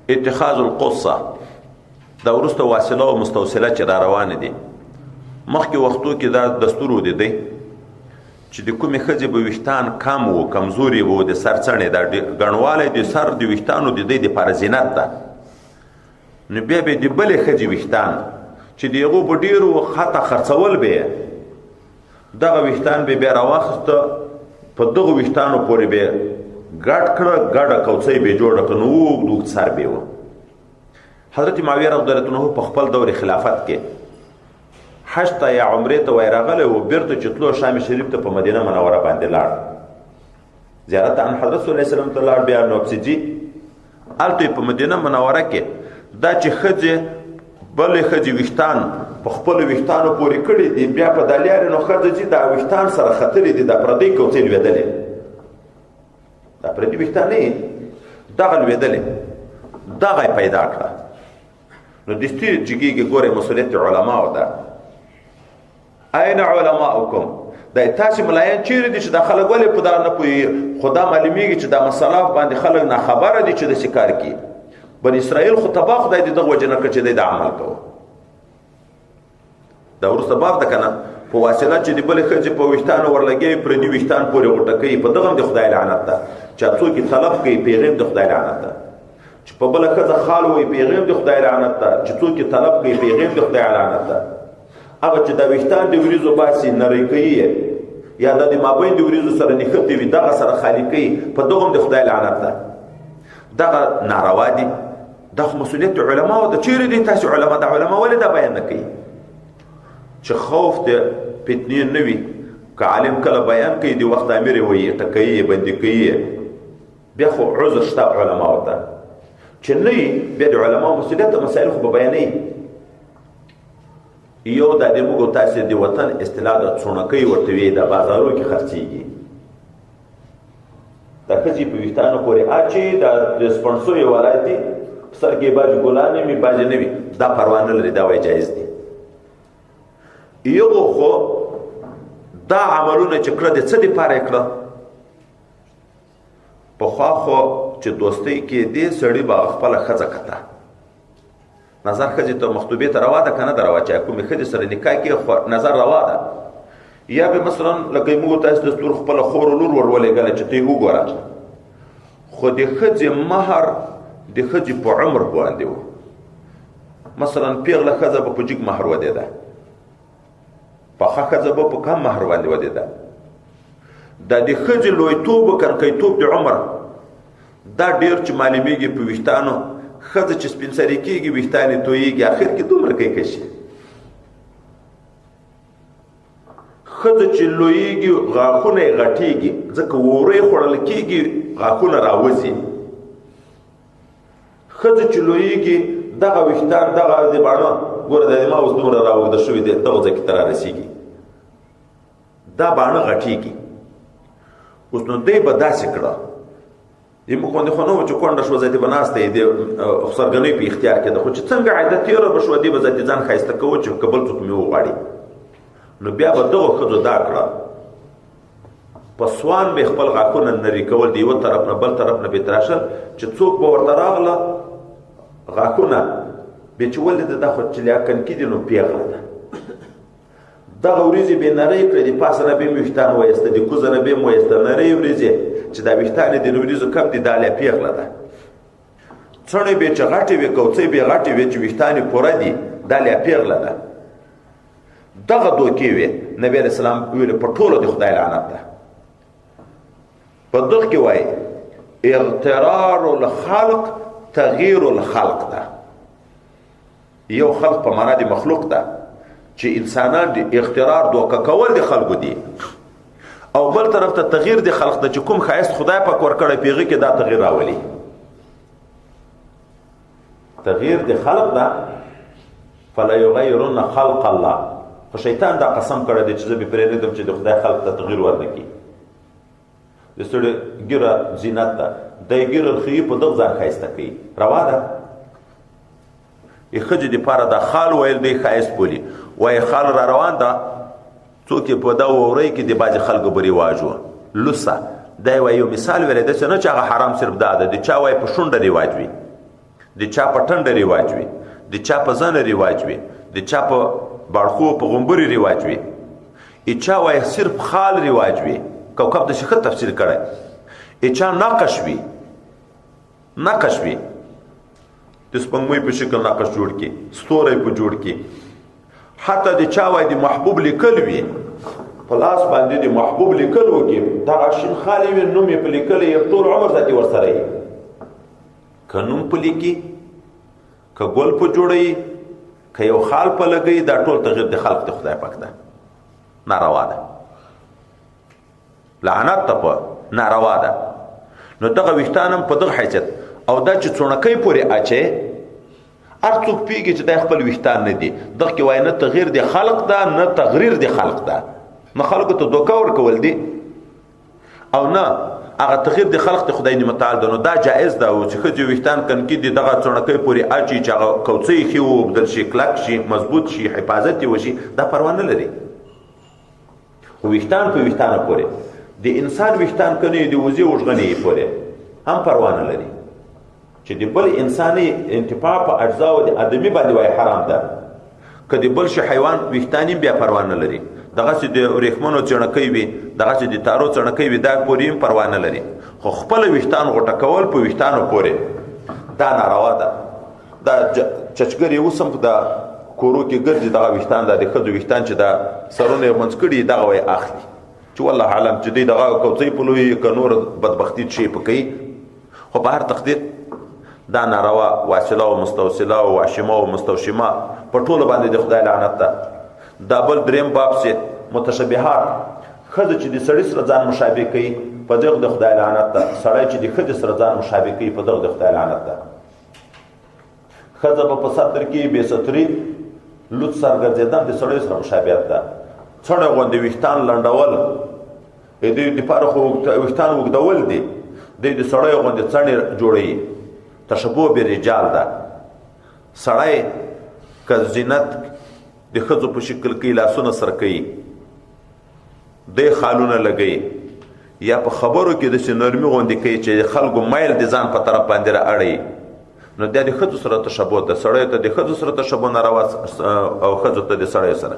اتخاذ القصه دا وروسته واصله او مستوصله چې را روانې دي. مخکې وختو کې دا دستور و دی چې د کومې ښځې به ویښتان کم وو، کمزوري وو، د سر څڼې دا ګڼوالی د سر د ویښتانو د دوی دپاره زینت ده، نو بیا به د بلې ښځې ویښتان چې د هغو په ډېرو خطه خرڅول به یې، دغه ویښتان به بیا راواخیسته، په دغو ویښتانو پورې به ګډ کړه، ګډه کوڅۍ به یې جوړه کړه، نو اوږد اوږد سر به یې و. حضرت معاویه رضی الله عنه په خپل دور خلافت کې حج ته یا عمرې ته وای راغلی و، بیرته چې تلو شام شریف ته په مدینه منوره باندې لاړ، زیارت عن حضرت صلی الله علیه وسلم ته لاړ، بیا نو پسې ځي. هلته یې په مدینه منوره کې دا چې ښځې بلې ښځې ویښتان په خپلو ویښتانو پورې کړي دي، بیا په دا لارې نو ښځه ځي دا ویښتان سره ختلي دي، دا پردۍ کوڅې لوېدلې، دا پردي ویښتان نه دغه لوېدلې، دغه یې پیدا کړه. نو د سترې جګېږي ګورئ مسؤلیت علماو ده. اين علماؤکم، دا تاسې ملایان چیرې دي چې دا خلک ولې په دا نه پوهېږي؟ خو دا معلومېږي چې دا مسله باندې خلک ناخبره دي چې داسې کار کوي. بني اسرائیل خو تباه خدای دې دغه وجه نه کړ چې دی دا عمل کوه. دا وروسته باب ده که نه، په واصله چې د بلې ښځې په ویښتانو ورلګوي، پردي ویښتان پورې غوټه کوي، په دغه هم د خدای لعنت ده. چې څوک یې طلب کوي په هغې هم د خدای لعنت ده. چې په بله ښځه خال وایي په هغې هم د خدای لعنت ده. چې څوک یې طلب کوي په هغې هم د خدای لعنت ده. هغه چې دا ویښتان د وریځو باسي نری کوي یې، یا دا د مابین د وریځو سره نښتې وي دغه سره خالي کوي، په دغه هم د خدای لعنت ده. دغه ناروا دي. دا خو مسؤلیت علماو ده. چیرې دي تاسې علما؟ دا علما ولې دا بیان نه کوي چې خوف د فتنې نه وي؟ که عالم کله بیان کوي د وخت امیر یې وایي، ټکوي یې، بندي کوي یې، بیا خو عذر شته علماو ته. چې نه وي بیا د علماو مسؤلیت مسایل خو به بیانوي. یو دا د موږ تاسې د وطن اصطلاح ده، څوڼکۍ ورته وي، دا بازارو کې خرڅېږي. دا ښځې په ویښتانو پورې اچي، دا د سپڼسو یې ولایت دي، په سر کې بعضې ګلان وي بعضې نه وي، دا پروا نه لري، دا وایي جایز دي. یو خو دا عملونه چې کړه د څه دپاره یې کړه؟ پخوا خو چې دوستۍ کې دې سړي به خپله ښځه کته، نظر ښځې ته مخطوبې ته روا ده که نه ده روا؟ چې کومې ښځې سره نکاح کې خو نظر روا ده. یا به مثلا لکه موږ تاسو دستور خپله خور او لور ور ولېږله چې ته یې وګوره، خو د ښځې مهر د ښځې په عمر باندې و. مثلا پیغله ښځه به په جګ مهر ودېده، پخه ښځه به په کم مهر باندې ودېده. دا د ښځې لویتوب او کنکیتوب د عمر دا ډېر چې معلومېږي په ویښتانو. ښځه چې سپین سرې کېږي ویښتان یې تویېږي، اخر کې دومره کوي شي. ښځه چې لویېږي غاښونه یې غټېږي، ځکه وورۍ خوړل کېږي غاښونه راوځي. ښځه چې لویېږي دغه ویښتان دغه د باڼه ګوره د ما اوس دومره رااوږده شوي دی، دغه ځای کې ته رارسېږي، دا باڼه غټېږي. اوس نو دی به داسې کړه، دې موږ غوندې خو نه و چې کونډه شوه ځای به ناسته یې، د خسرګنۍ په اختیار کې ده، خو چې څنګه عادت تېره به شوه، دې به ځای ځان ښایسته کوه چې که بل څوک مې وغواړي. نو بیا به دغو ښځو دا کړه، په سوان به خپل غاښونه نري کول، د یوه طرف نه بل طرف نه به یې تراشل، چې څوک به ورته راغله غاښونه به چې ولیده دا خو چې لا کنکي دي نو پیغله ده، دغه وریځې به نرۍ کړې، د پاسه نه به یې ویښتان وایسته، د کوزه نه به یې وایسته، نرۍ وریځې چې دا ویښتان یې د وریځو کم دي، دا لا پیغله ده. څڼې به یې چې غټې وې، کوڅۍ به یې غټې وې چې ویښتان یې پوره دي، دا لا پیغله ده. دغه دوکې وې. نبی علیه السلام ویل په ټولو د خدای لعنت ده. په دغه کې وایي اغترار الخلق تغییر الخلق ده. یو خلق په معنا د مخلوق ده چې انسانان د اغترار دوکه کول د خلکو دي، او بل طرف ته تغییر د خلق ده چې کوم ښایست خدای پاک ورکړی په هغې کې دا تغییر راولي. تغییر د خلق ده، فلا یغیرن خلق الله. خو شیطان دا قسم کړی دی چې زه به پرې نږدم چې د خدای خلق ته تغییر ورنه کړي. د سړي ږیره زینت ده، دی ږیره ښیي په دغه ځان ښایسته کوي، روا ده. د ښځې دپاره دا خال ویل دی ښایست بولي، وایي خال را روان ده، څوک یې په دا وورۍ کې د بعضې خلکو به رواج و لوسه، دی وایي یو مثال ویلی داسې نه چې هغه حرام صرف دا ده، د چا وایي په شونډه رواج وي. د چا په ټنډه رواج وي، د چا په زنه رواج وي، د چا په باړخو په غومبري رواج وي، چا وایي صرف خال رواج وي. کوکب داسې ښه تفسیر کړی. چا نقش وي، نقش وي، د سپوږمۍ په شکل نقش جوړ کړي، ستوری په جوړ کړي. حتی د چا وایي د محبوب لیکل وي، په لاس باندې د محبوب لیکل وکړي، دغه شین خالی وي، نوم یې په لیکلی یې ټول عمر ساتي ورسره یې. که نوم په لیکي، که ګل په جوړوي، که یو خال په لګوي، دا ټول تغییر د خلق د خدای پاک ده، ناروا ده، لعنت ته په ناروا ده. نو دغه ویښتان هم په دغه حیثیت. او دا چې څوڼکۍ پورې اچي، هر څوک پوهېږي چې دا خپل ویښتان نه دي. دغه کې وایي نه تغییر د خلق ده، نه تغریر د خلق ده، نه خلکو ته دوکه ورکول دي، او نه هغه تغییر د خلق د خدای متعال ده. نو دا جایز ده چې ښځې ویښتان کنکي دي دغه څڼکۍ پورې اچي چې هغه کوڅۍ ښې ووبدل شي، کلک شي، مضبوط شي، حفاظت یې وشي، دا پروا نه لري. خو ویښتان په ویښتانو پورې د انسان ویښتان که نه د وزې وژغنې یې پورې هم پروا نه لري، چې د بل انساني انتفاع په اجزاو د ادمي باندې وایي حرام ده. که د بل شي حیوان ویښتان یې بیا پروا نه لري، دغسې د ورېښمنو څڼکۍ وي، دغسې د تارو څڼکۍ وي، دا پورې هم پروا نه لري. خو خپله ویښتان غوټه کول په ویښتانو پورې دا ناروا ده. دا چچګرې اوس هم په دا کورو کې ګرځي، دغه ویښتان، دا د ښځو ویښتان چې دا سرونه یې منځ کړي، دغه وایي اخلي، چې والله عالم چې دوی دغه کوڅۍ په لوی که نور بدبختي څه په کوي. خو په هر تقدیر دا ناروا واصله او مستوصله او واشمه او مستوشمه په ټولو باندې د خدای لعنت ده. دا بل دریم باب چې متشبهات، ښځه چې د سړي سره ځان مشابه کوي په دغه د خدای لعنت ده، سړی چې د ښځې سره ځان مشابه کوي په دغه د خدای لعنت ده. ښځه به په ستر کې بې ستري لوڅ سر ګرځېدل د سړیو سره مشابهت ده. څڼې غوندې ویښتان لنډول، د دوی دپاره خو ویښتان اوږدول دي، دوی د سړیو غوندې څڼې جوړوي، تشبه بالرجال ده. سړی که زینت د ښځو په شکل کې لاسونه سره کوي، دی خالونه لګوي، یا په خبرو کې داسې نرمي غوندې کوي چې د خلکو میل د ځان په طرف باندې را اړوي، نو دا د ښځو سره تشبه ده. سړیو ته د ښځو سره تشبه ناروا او ښځو ته د سړیو سره.